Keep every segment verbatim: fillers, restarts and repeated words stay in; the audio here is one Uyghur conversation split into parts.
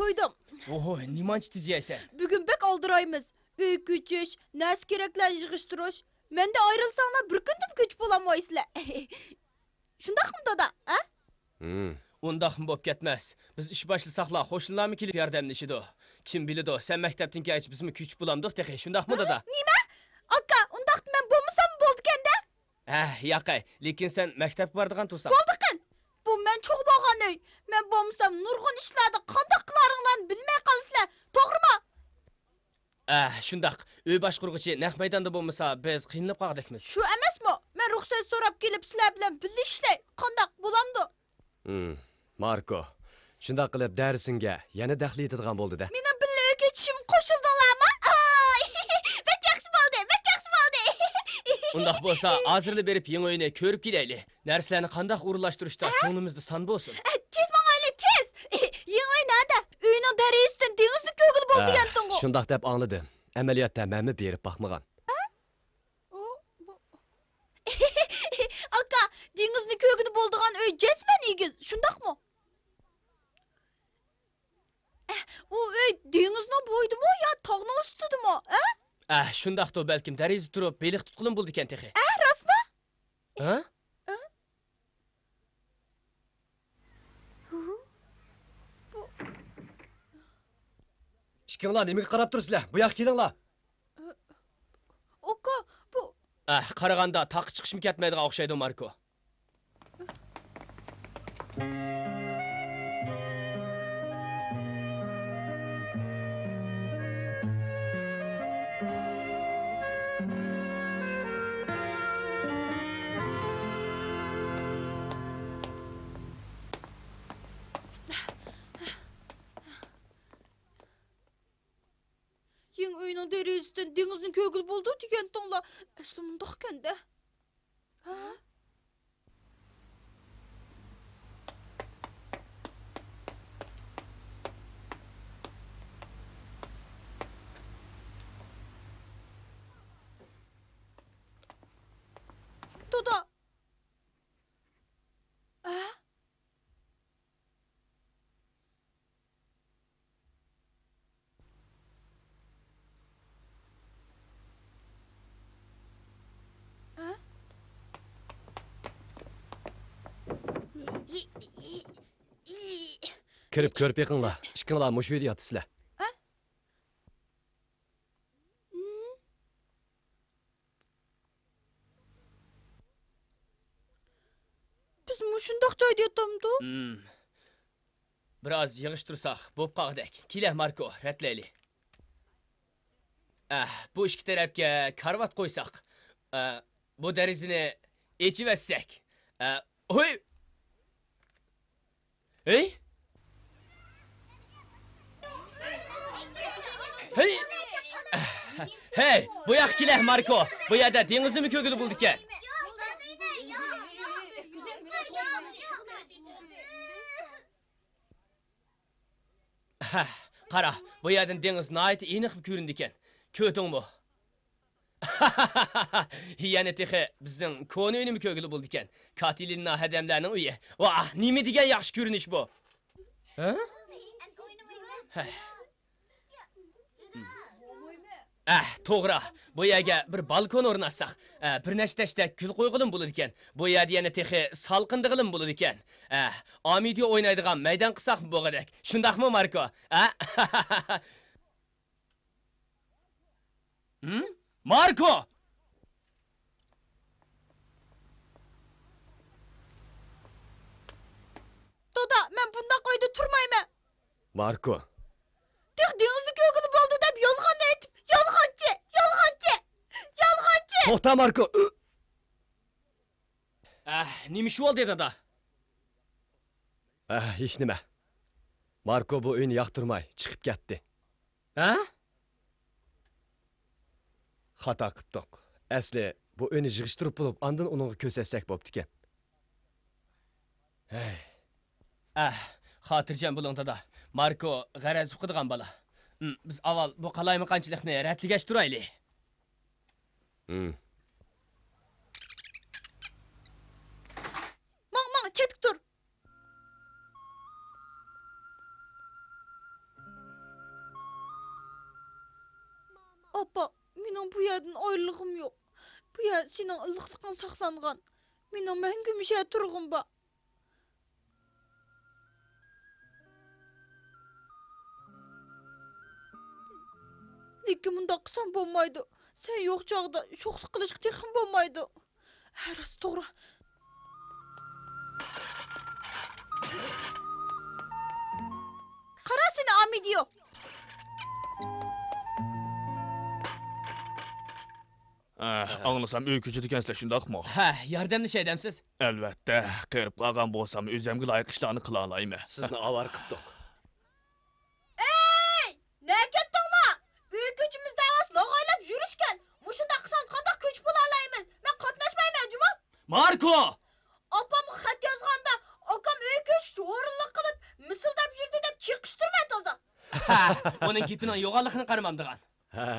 قويدۇم. ئوھو، نېمانچە تېز يەيسەن؟ بۈگۈن بەك ئالدىرايمىز. ئۆي كۆچۈش، نەرسە-كېرەكلەرنى يىغىشتۇرۇش. مەندىن ئايرىلساڭلار، بىر كۈندىمۇ كۆچۈپ بولالمايسىلەر. شۇنداقمۇ، دادا؟ ھە؟ ھىم. ئۇنداقمۇ بوپ كەتمەس. بىز ئىش باشلىساقلا، قوشنىلارمۇ كېلىپ ياردەملىشىدۇ. كىم بىلىدۇ، سەن مەكتەپتىن كەلگەچ بىزمۇ كۆچۈپ بولامدۇق تېخى، شۇنداقمۇ، دادا؟ نېمە؟ ئاكا، ئۇنداقتا مەن بولمىساممۇ بولىدىكەن-دە؟ ھە، ياقەي، لېكىن سەن مەكتەپكە بارىدىغان تۇرساڭ. بولدىقىن! بۇ مەن چوڭ بولغان ئۆي. مەن بولمىسام نۇرغۇن ئىشلاردا قانداق قىلارىڭلارنى بىلمەي قالىسىلەر، توغرىمۇ؟ ئە، شۇنداق. ئۆي باشقۇرغۇچى نەق مەيداندا بولمىسا، بىز قىينىلىپ قالغۇدەكمىز. شۇ ئەمەسمۇ؟ مەن رۇخسەت سوراپ كېلىپ سىلەر بىلەن بىللە ئىشلەي. قانداق، بولامدۇ؟ ھىم، ماركو. شۇنداق قىلىپ دەرسىڭگە يەنە دەخلى يېتىدىغان بولدى-دە. مېنىڭ بىللە ئۆي كېچىشىمگە قوشۇلدۇڭلارمۇ؟ ئاي، بەك ياخشى بولدى، بەك ياخشى بولدى. ئۇنداق بولسا، ھازىرلا بېرىپ يېڭى ئۆينى كۆرۈپ كېلەيلى. نەرسىلەرنى قانداق ئورۇنلاشتۇرۇشتا ھە؟ كۆڭلىمىزدە سان بولسۇن. ئە، تېز ماڭايلى، تېز! يېڭى ئۆي نەدە؟ ئۆينىڭ دەرىزىسىدىن دېڭىزنى كۆرگىلى بولىدىكەنتىڭغۇ. ھە، شۇنداق دەپ ئاڭلىدىم. ئەمەلىيەتتە مەنمۇ بېرىپ باقمىغان. ھە؟ ئۇ، بۇ. ئاكا، دېڭىزنى كۆرگىلى بولىدىغان ئۆي جەزمەن ئېگىز، شۇنداقمۇ؟ ئە، ئۇ ئۆي دېڭىزنىڭ بويىدىمۇ يا تاغنىڭ ئۈستىدىمۇ، ھە؟ ئە، شۇنداقتۇ، بەلكىم دەرىزىدە تۇرۇپ بېلىق تۇتقىلىمۇ بولىدىكەن تېخى. ئە، راستمۇ؟ ھە؟ ھە؟ بۇ. ئىككىڭلار نېمىگە قاراپ تۇرىسىلەر؟ بۇ ياققا كېلىڭلار. ئاكا، بۇ. ئە، قارىغاندا تاغقا چىقىشمۇ كەتمەيدىغان ئوخشايدۇ، ماركو. يېڭى ئۆينىڭ دېرىزىسىدىن دېڭىزنى كۆرگىلى بولىدۇ دېگەنتىڭلار. ئەسلى مۇنداقكەن-دە. ھە؟ دادا! ھە؟ ھە؟ كىرىپ كۆرۈپ بېقىڭلار. ئىككىڭلار مۇشۇ ئۆيدە ياتىسىلەر. ھە؟ ھىم؟ بىز مۇشۇنداق جايدا ياتامدۇ؟ ھىم. بىراز يىغىشتۇرساق بوپ قالغۇدەك. كېلە، ماركو، رەتلەيلى. ئەھ، بۇ ئىككى تەرەپكە كارىۋات قويساق. ئە، بۇ دېرىزىنى ئېچىۋەتسەك. ئە، ھوي! ھەي! ھەي! ھەي! بۇ ياققا كېلە، ماركو. بۇ يەردە دېڭىزنىمۇ كۆرگىلى بولىدىكەن. ھە، قارا، بۇ يەردىن دېڭىز ناھايىتى ئېنىق كۆرۈنىدىكەن. كۆردۈڭمۇ؟ يەنە تېخى بىزنىڭ كونا ئۆينىمۇ كۆرگىلى بولىدىكەن. كاتېلىنا ھەدەملەرنىڭ ئۆيى. ۋاھ، نېمە دېگەن ياخشى كۆرۈنۈش بۇ! ھە؟ ھە. ئەھ، توغرا. بۇ يەرگە بىر بالكون ئورناتساق، ئە، بىر نەچچە تەشتەك گۈل قويغىلىمۇ بولىدىكەن. بۇ يەردە يەنە تېخى سالقىندىغىلىمۇ بولىدىكەن. ئە، ئامىدىيو ئوينايدىغان مەيدان قىلساقمۇ بولغۇدەك. شۇنداقمۇ، ماركو؟ ئە؟ ھىم؟ ماركو! دادا، مەن بۇنداق ئۆيدە تۇرمايمەن. ماركو. تېخى دېڭىزنى كۆرگىلى بولدى دەپ يالغان ئېيتىپ، يالغانچى، يالغانچى، يالغانچى! توختا، ماركو! ئەھ، نېمە ئىش بولدى، دادا؟ ئەھ، ھېچنېمە. ماركو بۇ ئۆينى ياقتۇرماي چىقىپ كەتتى. ھە؟ خاتا قىپتۇق. ئەسلى بۇ ئۆينى يىغىشتۇرۇپ بولۇپ، ئاندىن ئۇنىڭغا كۆرسەتسەك بوپتىكەن. ھەي. ئەھ، خاتىرجەم بولۇڭ، دادا. ماركو غەرەز ئۇقىدىغان بالا. ھىم، بىز ئاۋۋال بۇ قالايمىقانچىلىقنى رەتلىگەچ تۇرايلى. ھىم. ماڭ، ماڭ، چەتكە تۇر. يەردىن ئايرىلغۇم يوق. بۇ يەر سېنىڭ ئىللىقلىقىڭ ساقلانغان. مېنىڭ مەڭگۈ مۇشۇ يەردە تۇرغۇم بار. لېكىن مۇنداق قىلسام بولمايدۇ. سەن يوق چاغدا شوخلۇق قىلىشقا تېخىمۇ بولمايدۇ. ھە، راست، توغرا. قارا سېنى، ئامىدىيو! ئە، ئاڭلىسام ئۆي كۆچىدىكەنسىلەر، شۇنداقمۇ؟ ھە، ياردەملىشەي دەمسىز؟ ئەلۋەتتە، قېرىپ قالغان بولسام ئۆزۈمگە لايىق ئىشلارنى قىلالايمەن. سىزنى ئاۋارە قىپتۇق. ئەي! نەگە كەتتىڭلار؟ ئۆي كۆچىمىز دەۋاسى لاغايلاپ يۈرۈشكەن. مۇشۇنداق قىلساڭ قانداق كۆچۈپ بولالايمىز؟ مەن قاتناشمايمەن جۇمۇ. ماركو! ئاپامغا خەت يازغاندا، ئاكام ئۆي كۆچۈش ھۇرۇنلۇق قىلىپ، مىسىلداپ يۈردى دەپ چېقىشتۇرمە تازا. ھە، ئۇنىڭ گېپىنىڭ يوغانلىقىنى قارىمامدىغان. ھە.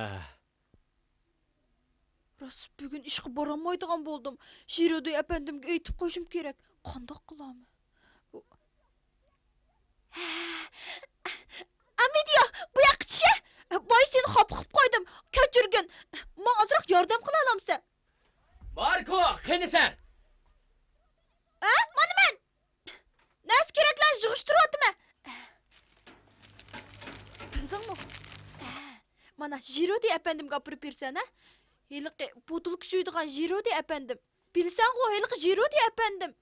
راست، بۈگۈن ئىشقا بارالمايدىغان بولدۇم. ژىرودى ئەپەندىمگە ئېيتىپ قويۇشۇم كېرەك. قانداق قىلارمەن؟ بۇ، ئامىدىيو، بۇ ياققا چۈش. ۋاي، سېنى خاپا قىلىپ قويدۇم. كەچۈرگىن. ماڭا ئازراق ياردەم قىلالامسەن؟ ماركو، قېنى سەن؟ ھە؟ مانا مەن. نەرسە كېرەكلەرنى يىغىشتۇرۇۋاتىمەن. بىلدىڭمۇ؟ مانا، ژىرودى ئەپەندىمگە ئاپىرىپ بېرىسەن، ھە؟ ھېلىقى بوتۇلكا جۇيىدىغان ژىرودى ئەپەندىم. بىلىسەنغۇ، ھېلىقى ژىرودى ئەپەندىم.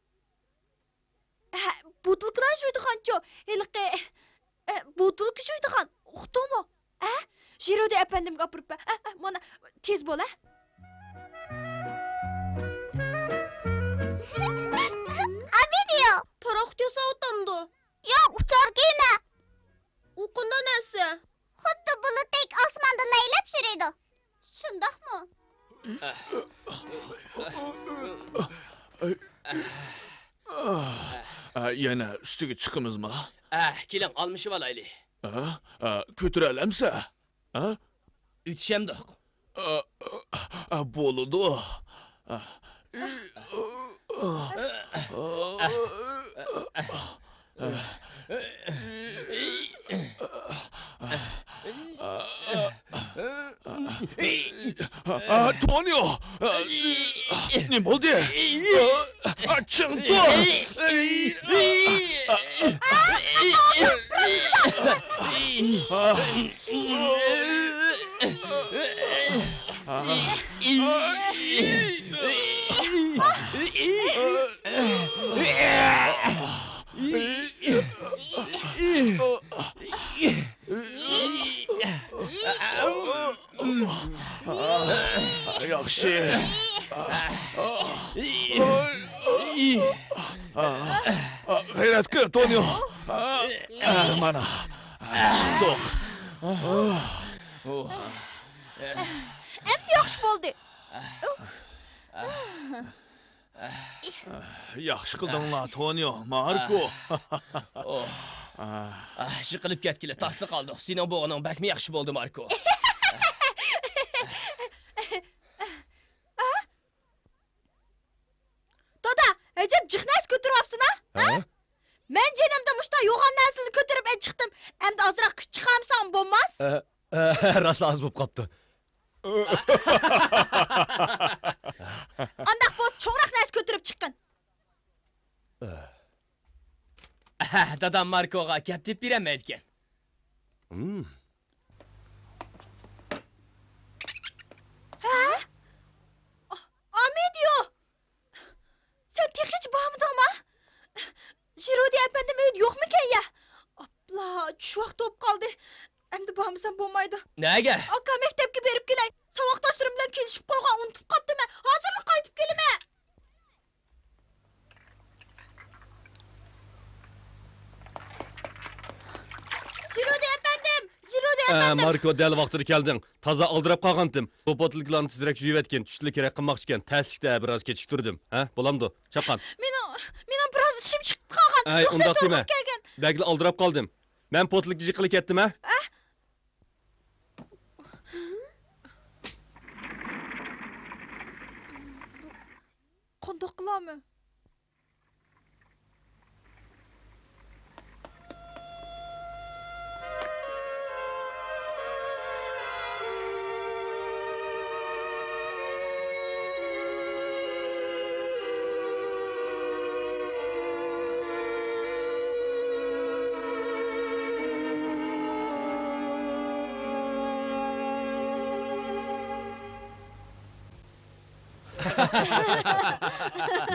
ھە، بوتۇلكىلار جۇيىدىغانچۇ، ھېلىقى، ئە، بوتۇلكا جۇيىدىغان. ئۇقتۇڭمۇ؟ ئە، ژىرودى ئەپەندىمگە ئاپىرىپ بەر. ئە، ئە، مانا، تېز بول، ئە. ئامىدىيو! پاراخوت ياساۋاتامدۇ؟ ياق، ئۇچار كېمە. ئۇ قانداق نەرسە؟ خۇددى بۇلۇتتەك ئاسماندا لەيلەپ يۈرىدۇ. شۇنداقمۇ؟ ئە، يەنە ئۈستىگە چىقىمىزما؟ ئە، كېلىڭ، ئالمىشىۋالايلى. ئە، ئە، كۆتۈرەلەمسە؟ ئە؟ ئۆتۈشەمدۇق. ئە، ئە، بولىدۇ. ئە، ئە، ئە، تونيو! ئە، نېمە بولدى؟ ئە، چىڭ تۇر! ياخشى. غەيرەت قىل، تونيو. مانا، چىقتۇق. ئەمدى ياخشى بولدى. ياخشى قىلدىڭلار، تونيو، ماركو. ئوھ. ئاھ، يىقىلىپ كەتكىلى تاسلا قالدۇق. سېنىڭ بوغۇنۇڭ بەكمۇ ياخشى بولدى، ماركو. دادا، ئەجەب جىق نەرسە كۆتۈرۈۋاپسەن ھە؟ ھە؟ مەن جېنىمدا مۇشۇنداق يوغان نەرسىلەرنى كۆتۈرۈپ چىقتىم. ئەمدى ئازراق كۈچ چىقارمىساڭ بولماس؟ ئە، ئە، راستلا ئاز بولۇپ قاپتۇ. ئانداق بولسا چوڭراق نەرسە كۆتۈرۈپ چىققىن. ئە. ئەھە، دادام ماركوغا گەپ دېيىپ بېرەلمەيدىكەن. ھىم. ھە؟ ئا-، ئامىدىيو! سەن تېخىچە بارمىدىڭما؟ ژىرودى ئەپەندىم ئۆيدە يوقمىكەن يا؟ ئاپلا، چۈش ۋاقتى بولۇپ قالدى. ئەمدى بارمىسام بولمايدۇ. نەگە؟ ئاكا، مەكتەپكە بېرىپ كېلەي. ساۋاقداشلىرىم بىلەن كېلىشىپ قويغان، ئۇنتۇپ قاپتىمەن. ھازىرلا قايتىپ كېلىمەن. ژىرودى ئەپەندىم! ژىرودى ئە، ئەپەندىم! ماركو، دەل ۋاقتىدا كەلدىڭ. تازا ئالدىراپ قالغانتىم. بۇ پوتىلكىلارنى تېزرەك يۇيۇۋەتكىن. چۈشتىلا كېرەك قىلماقچىكەن. تەسلىكتە بىراز كېچىكتۈردۈم. ھە، بولامدۇ؟ چاققان. مېنىڭ، مېنىڭ بىراز ئىشىم چىقىپ قالغان. ئەي، رۇخسەت ئۇنداق دېمە. سورىغىلى كەلگەن. بەكلا ئالدىراپ قالدىم. مەن پوتىلكا جىققىلى كەتتىم، ھە؟ ئە؟ قانداق قىلارمەن؟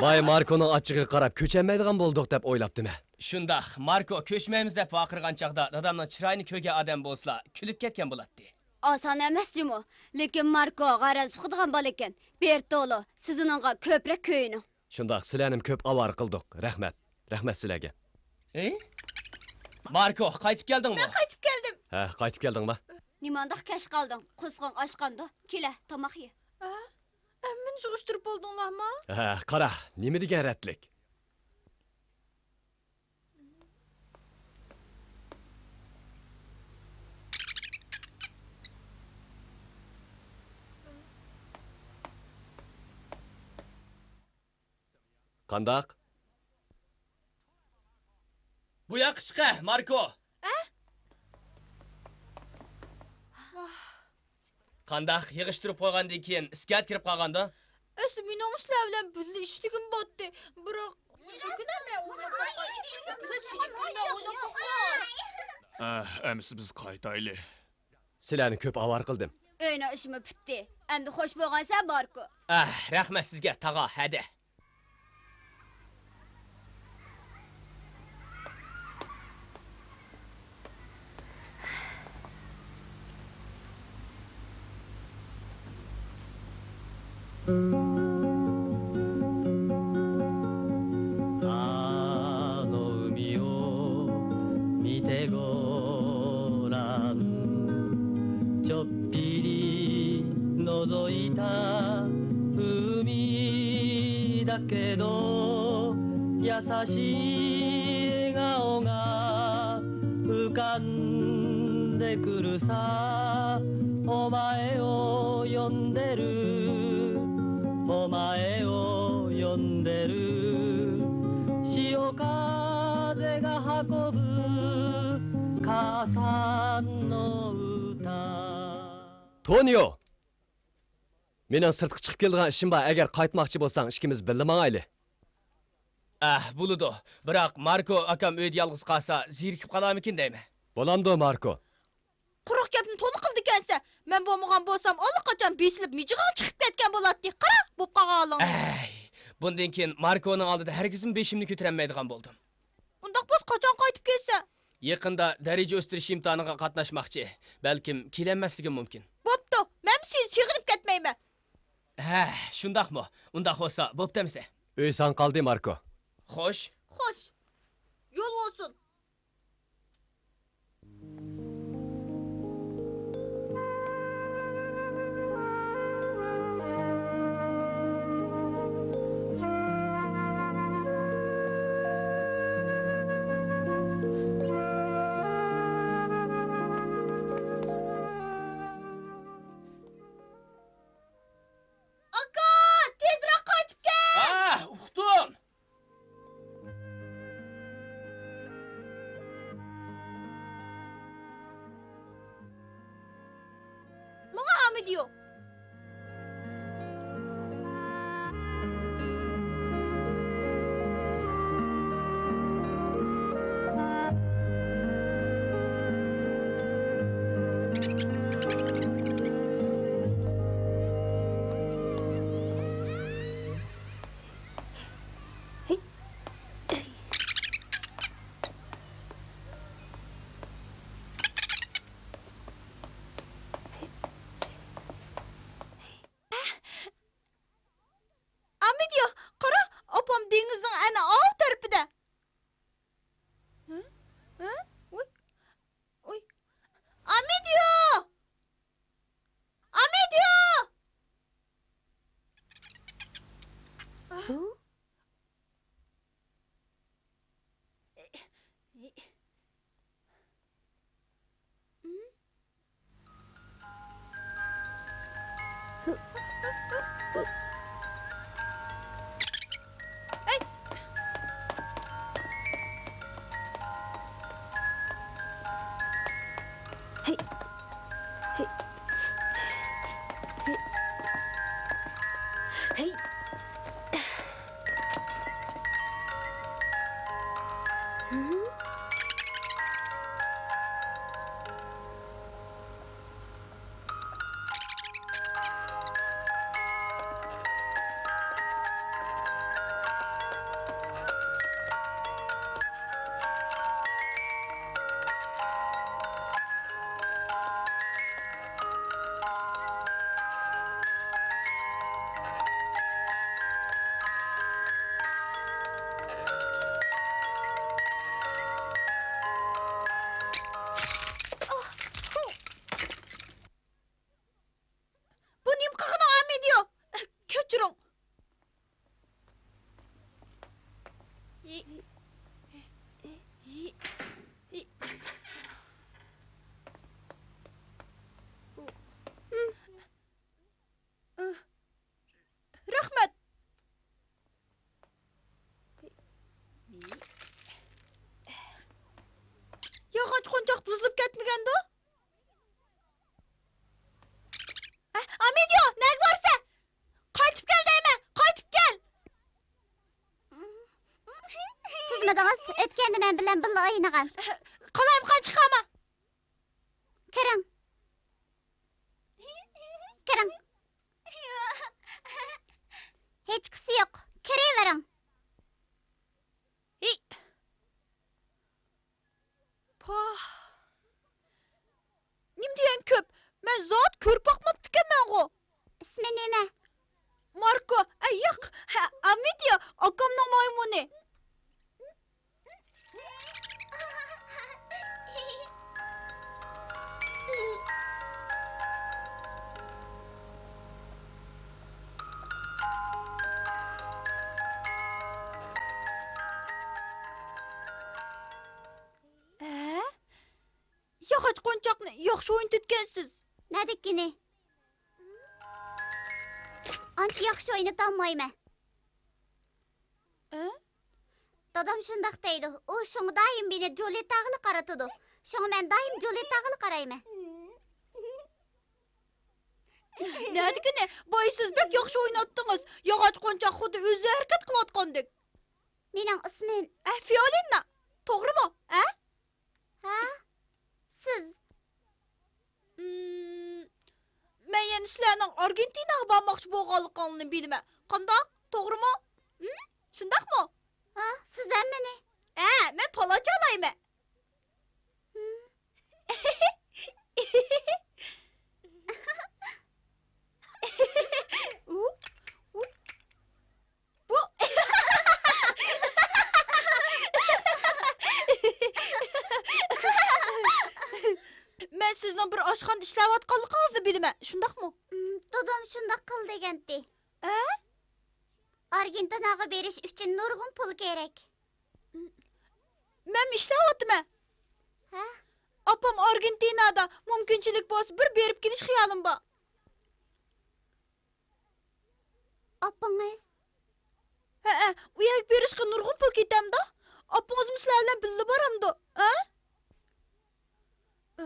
باي ماركونىڭ ئاچچىقىغا قاراپ كۆچەلمەيدىغان بولدۇق دەپ ئويلاپتىمەن. شۇنداق، ماركو كۆچمەيمىز دەپ ۋارقىرىغان چاغدا دادامنىڭ چىرايىنى كۆرگەن ئادەم بولسىلا كۈلۈپ كەتكەن بولاتتى. ئاسان ئەمەس جۇمۇ، لېكىن ماركو غەرەز ئۇقىدىغان بالىكەن. بېرتولو، سىز ئۇنىڭغا كۆپرەك كۆيۈنۈڭ. شۇنداق، سىلەرنىمۇ كۆپ ئاۋارە قىلدۇق. رەھمەت. رەھمەت سىلەرگە. ھېي؟ ماركو، قايتىپ كەلدىڭمۇ؟ مەن قايتىپ كەلدىم. ھە، قايتىپ كەلدىڭما؟ نېمانداق كەچ قالدىڭ؟ قورسىقىڭ ئاچقاندۇ؟ كېلە، تاماق يە. ھە؟ ھەممىنى يىغىشتۇرۇپ بولدۇڭلارمۇ؟ ھە، قارا، نېمە دېگەن رەتلىك. قانداق؟ بۇ ياققا چىقە، ماركو. ئە؟ قانداق، يىغىشتۇرۇپ قويغاندىن كېيىن ئىسكەت كىرىپ قالغاندا؟ ئەسلى مېنىڭمۇ سىلەر بىلەن بىللە ئىشلىگۈم بارتتى. بىراق، ئەھ، ئەمىسە بىز قايتايلى. سىلەرنى كۆپ ئاۋارە قىلدىم. ئۆينىڭ ئىشىمۇ پۈتتى. ئەمدى خوش بولغانسەن، ماركو. ئەھ، رەھمەت سىزگە، تاغا، ھەدە. あの海を見てごらん。ちょっ ちょっとだけど優しい笑顔が浮かんでくるさ。お前を呼んでる、お前を呼んでる。潮風が運ぶ母さんの歌。 تونىيو! مېنىڭ سىرتقا چىقىپ كېلىدىغان ئىشىم بار، ئەگەر قايتماقچى بولساڭ، ئىككىمىز بىللە ماڭايلى. ئەھ، بولىدۇ. بىراق، ماركو ئاكام ئۆيدە يالغۇز قالسا، زېرىكىپ قالارمىكىن دەيمەن. بولامدۇ، ماركو؟ قۇرۇق گەپنى تولا قىلىدىكەنسەن. مەن بولمىغان بولسام، ئاللىقاچان بېسىلىپ مىجىقىغا چىقىپ كەتكەن بولاتتى. قارا، بولۇپ قالغان ھالىڭنى. ئەي، بۇندىن كېيىن ماركونىڭ ئالدىدا ھەرگىزمۇ بېشىمنى كۆتۈرەلمەيدىغان بولدۇم. ئۇنداق بولسا، قاچان قايتىپ كېلىسەن؟ يېقىندا دەرىجە ئۆستۈرۈش ئىمتىھانىغا قاتناشماقچى. بەلكىم كېلەلمەسلىكىم مۇمكىن. بوپتۇ، مەنمۇ سېنى سېغىنىپ كەتمەيمەن. ھە، شۇنداقمۇ؟ ئۇنداق بولسا، بوپتۇ ئەمىسە. ئۆي ساڭا قالدى، ماركو. خوش. خوش. يول بولسۇن. ئاكا، تېزرەك قايتىپ كەل! ھە، ئۇقتۇم! ماڭا ئامىدىيو. ئامىدىيو، قارا، ئاپام دېڭىزنىڭ ئەنە ئاۋۇ تەرىپىدە. ھە؟ ھە؟ ۋوي. ۋوي. ئامىدىيو! ئامىدىيو! ئۇنتۇۋېتىپتىڭىز، ئۆتكەندە مەن بىلەن بىللە ئوينىغان. قالايمىقان چىقارما. كىرىڭ. كىرىڭ. ھېچقىسى يوق. كىرىۋېرىڭ. ھېي. پاھ. نېمە دېگەن كۆپ؟ مەن زادى كۆرۈپ باقماپتىكەنمەنغۇ. ئىسمى نېمە؟ ماركو. ئەي، ياق. ھە، ئامىدىيا، ئاكامنىڭ مايمۇنى. ھە؟ ياغاچ قونچاقنى ياخشى ئوينىتىدىكەنسىز. نەدىكىنى؟ ئانچە ياخشى ئوينىتالمايمەن. ئە؟ دادام شۇنداق دەيدۇ. ئۇ شۇڭا دائىم مېنى جۇلىيېتتاغىلا قارىتىدۇ. شۇڭا مەن دائىم جۇلىيېتتاغىلا قارايمەن. نەدىكىنى؟ باي، سىز بەك ياخشى ئويناتتىڭىز. ياغاچ قونچاق خۇددى ئۆزى ھەرىكەت قىلىۋاتقاندەك. مېنىڭ ئىسمىم. ئە، فىئولىنا. توغرىمۇ؟ ئە؟ ھە؟ سىز؟ مم، مەن يەنە سىلەرنىڭ ئارگېنتىناغا بارماقچى بولغانلىقىڭلارنى بىلىمەن. قانداق؟ توغرىمۇ؟ ھىم؟ شۇنداقمۇ؟ ھە، سىز ھەممىنى. ھە، مەن پالانچە ئالايمەن. ھىم. ئۇ، ئۇ. بۇ، مەن سىزنىڭ بىر ئاشخانىدا ئىشلەۋاتقانلىقىڭىزنى بىلىمەن، شۇنداقمۇ؟ ئىم، دادام شۇنداق قىل دېگەنتى. ھە؟ ئارگېنتىناغا بېرىش ئۈچۈن نۇرغۇن پۇل كېرەك. مەنمۇ ئىشلەۋاتىمەن. ھە؟ ئاپام ئارگېنتىنادا، مۇمكىنچىلىك بولسا بىر بېرىپ كېلىش خىيالىم بار. ئاپىڭىز؟ ھەئە، ئۇ يەرگە بېرىشقا نۇرغۇن پۇل كېتەمدۇ؟ ئاپىڭىزمۇ سىلەر بىلەن بىللە بارامدۇ؟ ھە؟ ئە،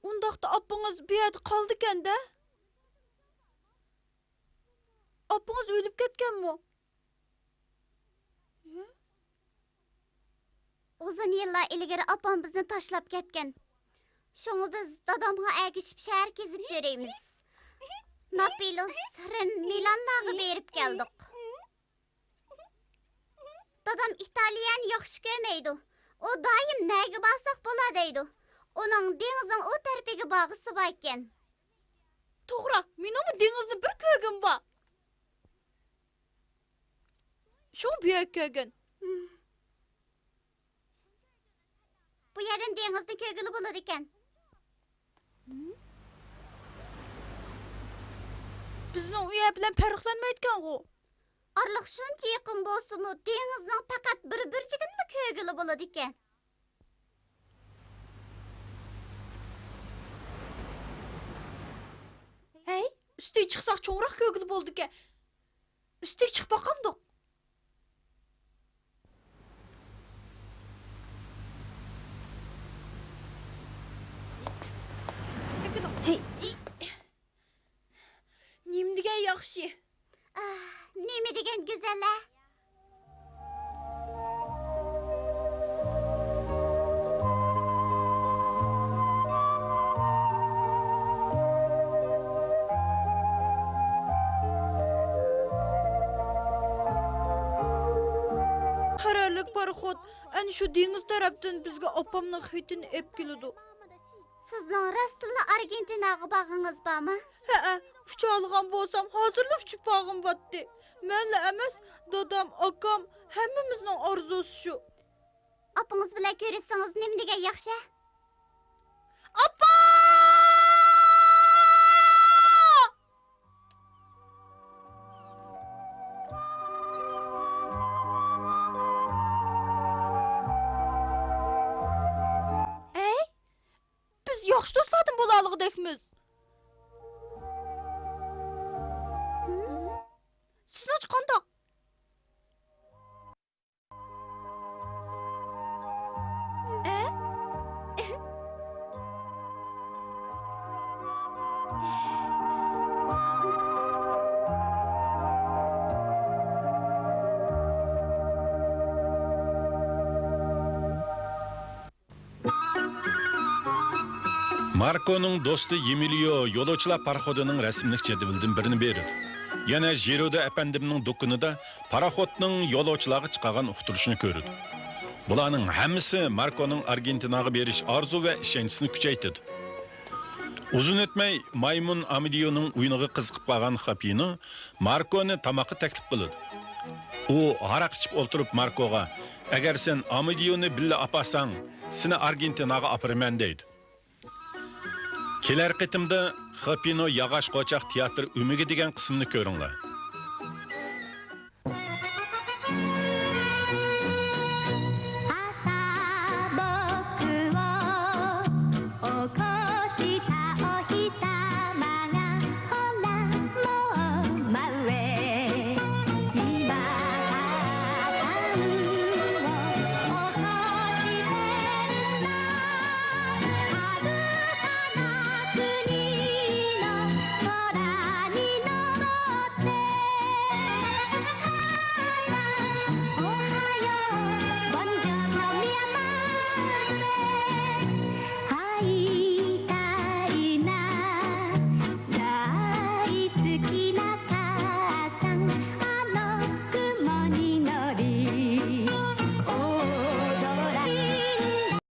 ئۇنداقتا ئاپىڭىز بۇ يەردە قالىدىكەن-دە؟ ئاپىڭىز ئۆلۈپ كەتكەنمۇ؟ ھە؟ ئۇزۇن يىللار ئىلگىرى ئاپام بىزنى تاشلاپ كەتكەن. شۇڭا بىز دادامغا ئەگىشىپ شەھەر كېزىپ يۈرىمىز. ناپليۇس، رىم، مىلانلارغا بېرىپ كەلدۇق. دادام ئىتالىيەنى ياخشى كۆرمەيدۇ. ئۇ دائىم نەگە بارساق بولا دەيدۇ. ئۇنىڭ دېڭىزنىڭ ئۇ تەرىپىگە بارغۇسى باركەن. توغرا، مېنىڭمۇ دېڭىزنى بىر كۆرگۈم بار. شۇڭا بۇ يەرگە كەلگەن. بۇ يەردىن دېڭىزنى كۆرگىلى بولىدىكەن. بىزنىڭ ئۇ يەر بىلەن پەرقلەنمەيدىكەنغۇ. ئارىلىق شۇنچە يېقىن بولسىمۇ، دېڭىزنىڭ پەقەت بىر بۇرجىكىنىلا كۆرگىلى بولىدىكەن. ھەي، ئۈستىگە چىقساق چوڭراق كۆرگىلى بولىدىكەن. ئۈستىگە چىقىپ باقامدۇق؟ ھەي. نېمە دېگەن ياخشى! ئاھ، نېمە دېگەن گۈزەل-ە! قەرەللىك پاراخوت ئەنە شۇ دېڭىز تەرەپتىن بىزگە ئاپامنىڭ خېتىنى ئېلىپ كېلىدۇ. سىزنىڭ راستتىنلا ئارگېنتىناغا بارغىڭىز بارمۇ؟ ھەئە، ئۇچالىغان بولسام، ھازىرلا ئۇچۇپ بارغۇم بارتتى. مەنلا ئەمەس، دادام، ئاكام، ھەممىمىزنىڭ ئارزۇسى شۇ. ئاپىڭىز بىلەن كۆرۈشسىڭىز نېمە دېگەن ياخشى. ئاپا! ئەي، بىز ياخشى دوستلاردىن بولالىغۇدەكمىز. سىزنىڭچە قانداق؟ ماركونىڭ دوستى يېمىلىيو يولۇچىلار پاراخوتىنىڭ رەسىملىك جەدۋىلىدىن بىرىنى بېرىدۇ. يەنە ژىرودە ئەپەندىمنىڭ دۇكىنىدا پاراخوتنىڭ يولۇچىلارغا چىقارغان ئۇقتۇرۇشىنى كۆرىدۇ. بۇلارنىڭ ھەممىسى ماركونىڭ ئارگېنتىناغا بېرىش ئارزۇ ۋە ئىشەنچىسىنى كۈچەيتىدۇ. ئۇزۇن ئۆتمەي، مايمۇن ئامېدىيونىڭ ئويۇنىغا قىزىقىپ قالغان خاپىنو ماركونى تاماققا تەكلىپ قىلىدۇ. ئۇ ھاراق ئىچىپ ئولتۇرۇپ ماركوغا، «ئەگەر سەن ئامېدىيونى بىللە ئاپارساڭ، سېنى ئارگېنتىناغا ئاپىرىمەن» دەيدۇ. كېلەر قېتىمدا خاپىنو ياغاچ قوچاق تىياتىر ئۆمىكى دېگەن قىسمىنى كۆرۈڭلار.